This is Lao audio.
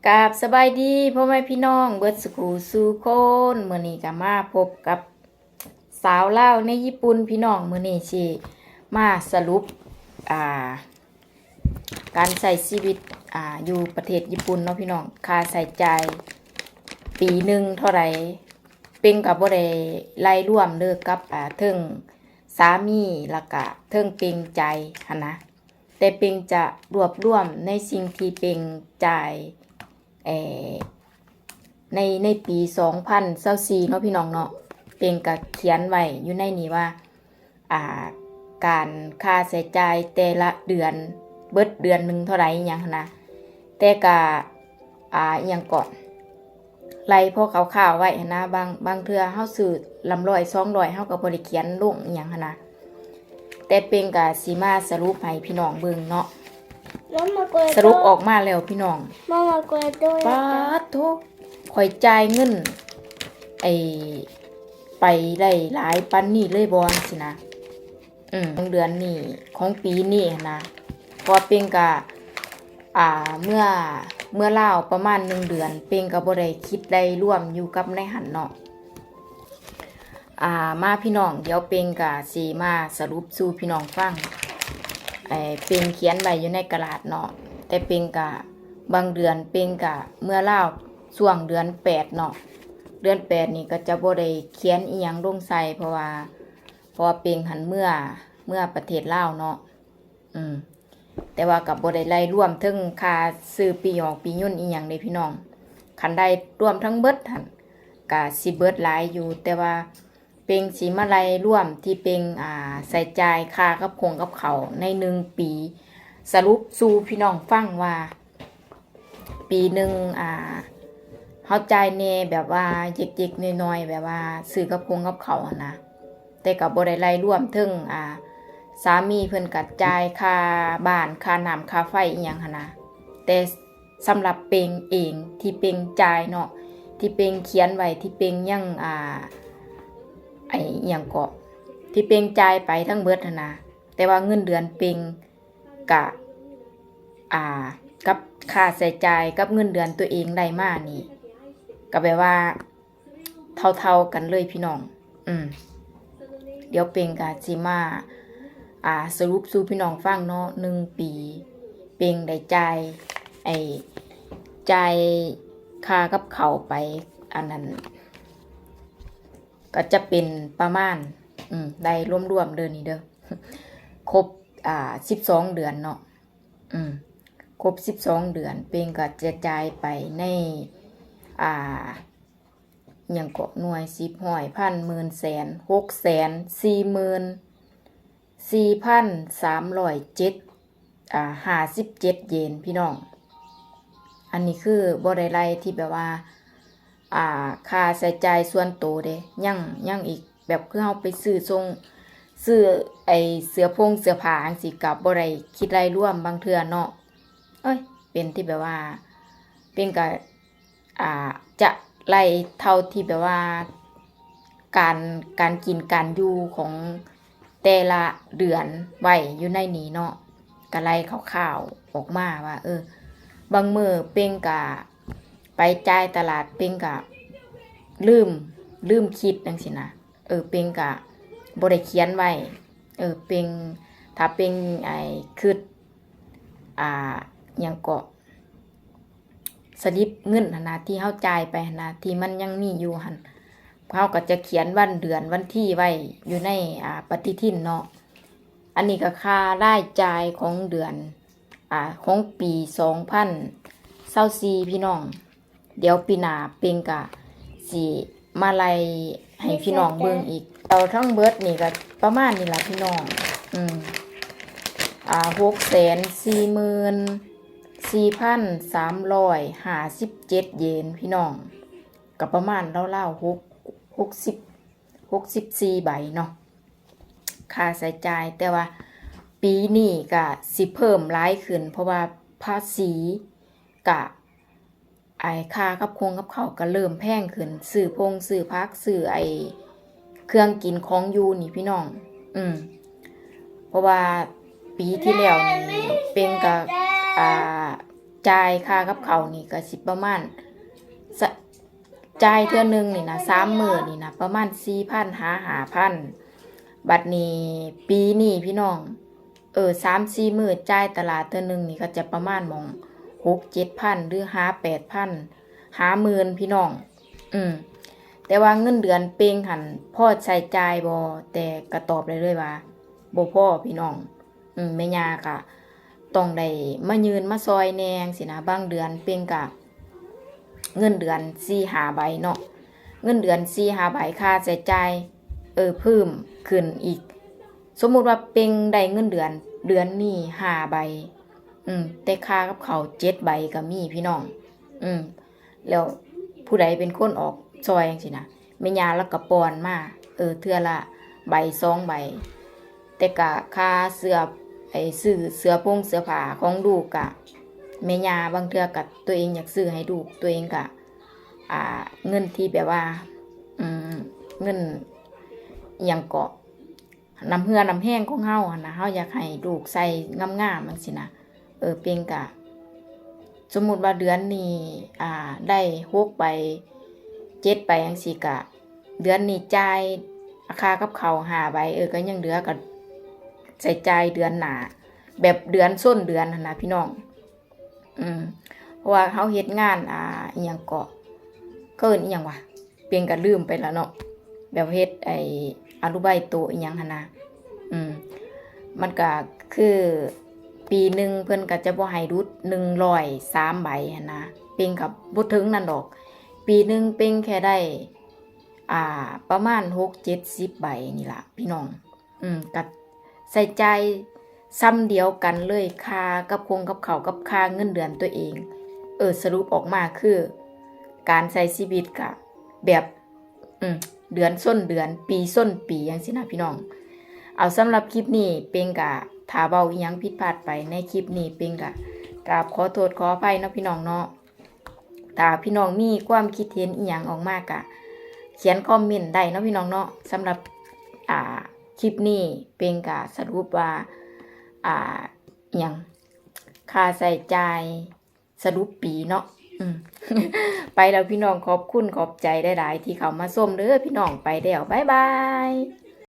ກາບສະບາຍດີພໍ່ແມ່ພີ່ນ້ອງເບິດສູ່ຜູ້ສູ່ຄົນ. ມື້ນີ້ກໍມາພົບກັບສາວລາວໃນຍີ່ປຸ່ນພີ່ນ້ອງ. ມື້ນີ້ຊິມາສະຫຼຸບ ອ່າ ການໃຊ້ຊີວິດ ອ່າ ຢູ່ປະເທດຍີ່ປຸ່ນເນາະພີ່ນ້ອງ, ຄ່າໃຊ້ຈ່າຍປີໜຶ່ງເທົ່າໃດ. ເປັງກໍບໍ່ໄດ້ໄລ່ລວມເດີກັບ ອ່າ ເທິງສາມີ ແລ້ວກະເທິງເປັງຈ່າຍຫັ້ນນະ, ແຕ່ເປັງຈະລວບລວມໃນສິ່ງທີ່ເປັງຈ່າຍ ເອີ ໃນ ໃນປີສອງພັນຊາວສີ່ເນາະພີ່ນ້ອງເນາະ. ເປັງກະຂຽນໄວ້ຢູ່ໃນນີ້ວ່າ ອ່າ ການຄ່າໃຊ້ຈ່າຍແຕ່ລະເດືອນ ເບິດເດືອນໜຶ່ງເທົ່າໃດອີ່ຫຍັງຫັ້ນນະ, ແຕ່ກະ ອ່າ ອີ່ຫຍັງເກາະ ໄລ່ພໍຄ່າວໆໄວ້ຫັ້ນນະ. ບາງ ບາງເທື່ອເຮົາຊື້ລຳຮ້ອຍສອງຮ້ອຍ ເຮົາກໍບໍ່ໄດ້ຂຽນລົງອີ່ຫຍັງຫັ້ນນະ, ແຕ່ເປັງກະຊິມາສະຫຼຸບໃຫ້ພີ່ນ້ອງເບິ່ງເນາະ. ສະຫຼຸບອອກມາແລ້ວພີ່ນ້ອງ. ປາດໂທ ຂ້ອຍຈ່າຍເງິນ ໄອ້ ໄປໄດ້ຫຼາຍປານນີ້ເລີຍບໍ່ ຈັ່ງຊີ້ນະ. ອືມ ຂອງເດືອນນີ້ ຂອງປີນີ້ຫັ້ນນະ, ເພາະວ່າເປັງກະ ອ່າ ເມື່ອ ເມື່ອລາວປະມານໜຶ່ງເດືອນ, ເປັງກະບໍ່ໄດ້ຄິດໄລ່ລວມຢູ່ກັບໃນຫັ້ນເນາະ. ອ່າ ມາພີ່ນ້ອງ, ດຽວເປັງກະຊິມາສະຫຼຸບສູ່ພີ່ນ້ອງຟັງ. ເປັງຂຽນໄວ້ຢູ່ໃນກະດາດເນາະ, ແຕ່ເປັງກະ ບາງເດືອນເປັງກະເມືອລາວຊ່ວງເດືອນແປດເນາະ, ເດືອນແປດນີ້ກໍຈະບໍ່ໄດ້ຂຽນອີ່ຫຍັງລົງໃສ່ ເພາະວ່າ ເພາະວ່າເປັງຫັ້ນເມືອ ເມືອປະເທດລາວເນາະ. ອືມ ແຕ່ວ່າກໍບໍ່ໄດ້ໄລ່ລວມເຖິງຄ່າຊື້ປີ້ຫຍອກປີ້ຍົນອີ່ຫຍັງເດ້ພີ່ນ້ອງ. ຄັນໄດ້ລວມທັງເບິດຫັ້ນ ກໍຊິເບິດຫຼາຍຢູ່, ແຕ່ວ່າເປັງຊິມາໄລ່ລວມທີ່ເປັງ ອ່າ ໃຊ້ຈ່າຍຄ່າກັບຄົງກັບເຂົ້າໃນໜຶ່ງປີ, ສະຫຼຸບສູ່ພີ່ນ້ອງຟັງວ່າ ປີໜຶ່ງ ອ່າ ເຮົາຈ່າຍແດ່ແບບວ່າເລັກໆນ້ອຍໆ ແບບວ່າຊື້ກັບຄົງກັບເຂົ້າຫັ້ນນະ, ແຕ່ກໍບໍ່ໄດ້ໄລ່ລວມເຖິງ ອ່າ ສາມີເພິ່ນກໍຈ່າຍຄ່າບ້ານ ຄ່ານ້ຳ ຄ່າໄຟອີ່ຫຍັງຫັ້ນນະ. ແຕ່ສຳລັບເປັງເອງ ທີ່ເປັງຈ່າຍເນາະ ທີ່ເປັງຂຽນໄວ້ ທີ່ເປັງຍັງ ອ່າ ໄອ້ ອີ່ຫຍັງເກາະ ທີ່ເປັງຈ່າຍໄປທັງເບິດຫັ້ນນະ, ແຕ່ວ່າເງິນເດືອນເປັງ ກະ ອ່າ ກັບຄ່າໃຊ້ຈ່າຍກັບເງິນເດືອນຕົວເອງໄດ້ມານີ້ ກະແບບວ່າເທົ່າໆກັນເລີຍພີ່ນ້ອງ. ອືມ ດຽວເປັງກະຊິມາ ອ່າ ສະຫຼຸບສູ່ພີ່ນ້ອງຟັງເນາະ, ໜຶ່ງປີເປັງໄດ້ຈ່າຍ ໄອ້ ຈ່າຍຄ່າກັບເຂົ້າໄປ ອັນນັ້ນ ກໍຈະເປັນປະມານ ອືມ ໄດ້ລວມໆເດີນີ້ເດີ ຄົບ ອ່າ ສິບສອງເດືອນເນາະ. ອືມ ຄົບສິບສອງເດືອນ ເປັງກໍຈະຈ່າຍໄປໃນ ອ່າ ຫຍັງເກາະ ໜ່ວຍ ສິບ ຮ້ອຍ ພັນ ໝື່ນ ແສນ ຫົກແສນສີ່ໝື່ນສີ່ພັນສາມຮ້ອຍເຈັດ ອ່າ ຫ້າສິບເຈັດເຢນພີ່ນ້ອງ. ອັນນີ້ຄືບໍ່ໄດ້ໄລ່ທີ່ແບບວ່າ ອ່າ ຄ່າໃຊ້ຈ່າຍສ່ວນໂຕເດ້, ຍັງ ຍັງອີກ ແບບຄືເຮົາໄປຊື້ສົ່ງ ຊື້ໄອ້ເສື້ອຜົງເສື້ອຜ້າຈັ່ງຊີ້ ກໍບໍ່ໄດ້ຄິດໄລ່ລວມບາງເທື່ອເນາະ. ເອີຍ ເປັນທີ່ແບບວ່າ ເປັນກະ ອ່າ ຈະໄລ່ເທົ່າທີ່ແບບວ່າ ການ ການກິນການຢູ່ຂອງແຕ່ລະເດືອນໄວ້ຢູ່ໃນນີ້ເນາະ, ກະໄລ່ຄ່າວໆອອກມາວ່າ ເອີ ບາງມື້ເປັງກະໄປຈ່າຍຕະຫຼາດ ເປັງກະລືມ ລືມຄິດຈັ່ງຊີ້ນະ. ເອີ ເປັງກະບໍ່ໄດ້ຂຽນໄວ້. ເອີ ເປັງ ຖ້າເປັງ ໄອ້ ຄິດ ອ່າ ຫຍັງເກາະ ສະລິບເງິນຫັ້ນນະ ທີ່ເຮົາຈ່າຍໄປຫັ້ນນະ ທີ່ມັນຍັງມີຢູ່ຫັ້ນ ເຮົາກໍຈະຂຽນວັນເດືອນວັນທີໄວ້ຢູ່ໃນ ອ່າ ປະຕິທິນເນາະ. ອັນນີ້ກໍຄ່າລາຍຈ່າຍຂອງເດືອນ ອ່າ ຂອງປີສອງພັນຊາວສີ່ ພີ່ນ້ອງ. ດຽວປີໜ້າເປັງກະຊິມາໄລ່ໃຫ້ພີ່ນ້ອງເບິ່ງອີກ. ເອົາທັງເບິດນີ້ກະປະມານນີ້ລະພີ່ນ້ອງ. ອືມ ອ່າ ຫົກແສນສີ່ໝື່ນສີ່ພັນສາມຮ້ອຍຫ້າສິບເຈັດເຢນພີ່ນ້ອງ, ກະປະມານລາວໆ ຫົກ ຫົກສິບ ຫົກສິບສີ່ໃບເນາະ ຄ່າໃຊ້ຈ່າຍ. ແຕ່ວ່າປີນີ້ກະຊິເພີ່ມຫຼາຍຂຶ້ນ ເພາະວ່າພາສີກະ ໄອ້ ຄ່າກັບຄົງກັບເຂົ້າກໍເລີ່ມແພງຂຶ້ນ, ຊື້ພົງຊື້ຜັກ ຊື້ໄອ້ເຄື່ອງກິນຂອງຢູ່ນີ້ພີ່ນ້ອງ. ອືມ ເພາະວ່າປີທີ່ແລ້ວນີ້ເປັງກໍ ອ່າ ຈ່າຍຄ່າກັບເຂົ້ານີ້ກໍຊິປະມານ ສະ ຈ່າຍເທື່ອໜຶ່ງນີ້ນະ ສາມມື້ນີ້ນະ ປະມານສີ່ພັນຫາຫ້າພັນ. ບັດນີ້ປີນີ້ພີ່ນ້ອງ ເອີ ສາມສີ່ມື້ຈ່າຍຕະຫຼາດເທື່ອໜຶ່ງນີ້ ກໍຈະປະມານໝ່ອງຫົກເຈັດພັນ ຫຼື ຫາແປດພັນ ຫາໝື່ນພີ່ນ້ອງ. ອືມ ແຕ່ວ່າເງິນເດືອນເປັງຫັ້ນພໍໃຊ້ຈ່າຍບໍ່? ແຕ່ກໍຕອບໄດ້ເລີຍວ່າບໍ່ພໍພີ່ນ້ອງ. ອືມ ແມ່ຍ່າກະຕ້ອງໄດ້ມາຍື່ນມາຊ່ອຍແດ່ຈັ່ງຊີ້ນະ. ບາງເດືອນເປັງກະເງິນເດືອນສີ່ຫ້າໃບເນາະ ເງິນເດືອນສີ່ຫ້າໃບ ຄ່າໃຊ້ຈ່າຍ ເອີ ເພີ່ມຂຶ້ນອີກ. ສົມມຸດວ່າເປັງໄດ້ເງິນເດືອນເດືອນນີ້ຫ້າໃບ ອືມ ແຕ່ຄ່າກັບເຂົ້າເຈັດໃບກໍມີພີ່ນ້ອງ. ອືມ ແລ້ວຜູ້ໃດເປັນຄົນອອກຊ່ອຍຈັ່ງຊີ້ນະ ແມ່ຍ່າລາວກໍປ່ອນມາ ເອີ ເທື່ອລະໃບສອງໃບ. ແຕ່ກະຄ່າເສື້ອ ໄອ້ ຊື້ເສື້ອຜົງເສື້ອຜ້າຂອງລູກກະ ແມ່ຍ່າບາງເທື່ອກະຕົວເອງຢາກຊື້ໃຫ້ລູກ ຕົວເອງກະ ອ່າ ເງິນທີ່ແບບວ່າ ອືມ ເງິນ ອີ່ຫຍັງເກາະ ນ້ຳເຫື່ອນ້ຳແຮງຂອງເຮົາຫັ້ນນະ ເຮົາຢາກໃຫ້ລູກໃສ່ງາມໆ ຈັ່ງຊີ້ນະ. ເອີ ເປັງກະ ສົມມຸດວ່າເດືອນນີ້ ອ່າ ໄດ້ຫົກໃບ ເຈັດໃບຈັ່ງຊີ້ກະ ເດືອນນີ້ຈ່າຍຄ່າກັບເຂົ້າຫ້າໃບ ເອີ ກໍຍັງເຫຼືອ ກໍໃຊ້ຈ່າຍເດືອນໜ້າ ແບບເດືອນຊົນເດືອນຫັ້ນນະພີ່ນ້ອງ. ອືມ ເພາະວ່າເຮົາເຮັດງານ ອ່າ ອີ່ຫຍັງເກາະ ເຂົາເອີ້ນອີ່ຫຍັງວະ ເປັງກໍລືມໄປແລ້ວເນາະ ແບບເຮັດໄອ້ອາລຸໄບໂຕະອີ່ຫຍັງຫັ້ນນະ. ອືມ ມັນກໍຄືປີໜຶ່ງເພິ່ນກໍຈະບໍ່ໃຫ້ຫຼຸດໜຶ່ງຮ້ອຍສາມໃບຫັ້ນນະ ເປັງກໍບໍ່ເຖິງນັ້ນດອກ. ປີໜຶ່ງເປັງແຄ່ໄດ້ ອ່າ ປະມານຫົກເຈັດສິບໃບນີ້ລະພີ່ນ້ອງ. ອືມ ກໍໃຊ້ຈ່າຍສ່ຳດຽວກັນເລີຍ ຄ່າກັບຄົງກັບເຂົ້າກັບຄ່າເງິນເດືອນຕົວເອງ. ເອີ ສະຫຼຸບອອກມາຄືການໃຊ້ຊີວິດກະແບບ ອືມ ເດືອນຊົນເດືອນ ປີຊົນປີ ຈັ່ງຊີ້ນະພີ່ນ້ອງ. ເອົາ ສຳລັບຄລິບນີ້ເປັງກະ ຖ້າເວົ້າອີ່ຫຍັງຜິດພາດໄປໃນຄລິບນີ້ ເປັງກະກາບຂໍໂທດຂໍອະໄພເນາະພີ່ນ້ອງເນາະ. ຖ້າພີ່ນ້ອງມີຄວາມຄິດເຫັນອີ່ຫຍັງອອກມາກະຂຽນຄອມເມັນໄດ້ເນາະພີ່ນ້ອງເນາະ. ສຳລັບ ອ່າ ຄລິບນີ້ເປັງກະສະຫຼຸບວ່າ ອ່າ ອີ່ຫຍັງ ຄ່າໃຊ້ຈ່າຍສະຫຼຸບປີເນາະ. ອືມ ໄປແລ້ວພີ່ນ້ອງ ຂອບຄຸນຂອບໃຈຫຼາຍໆທີ່ເຂົ້າມາຊົມເດີພີ່ນ້ອງ. ໄປແລ້ວ ບາຍບາຍ.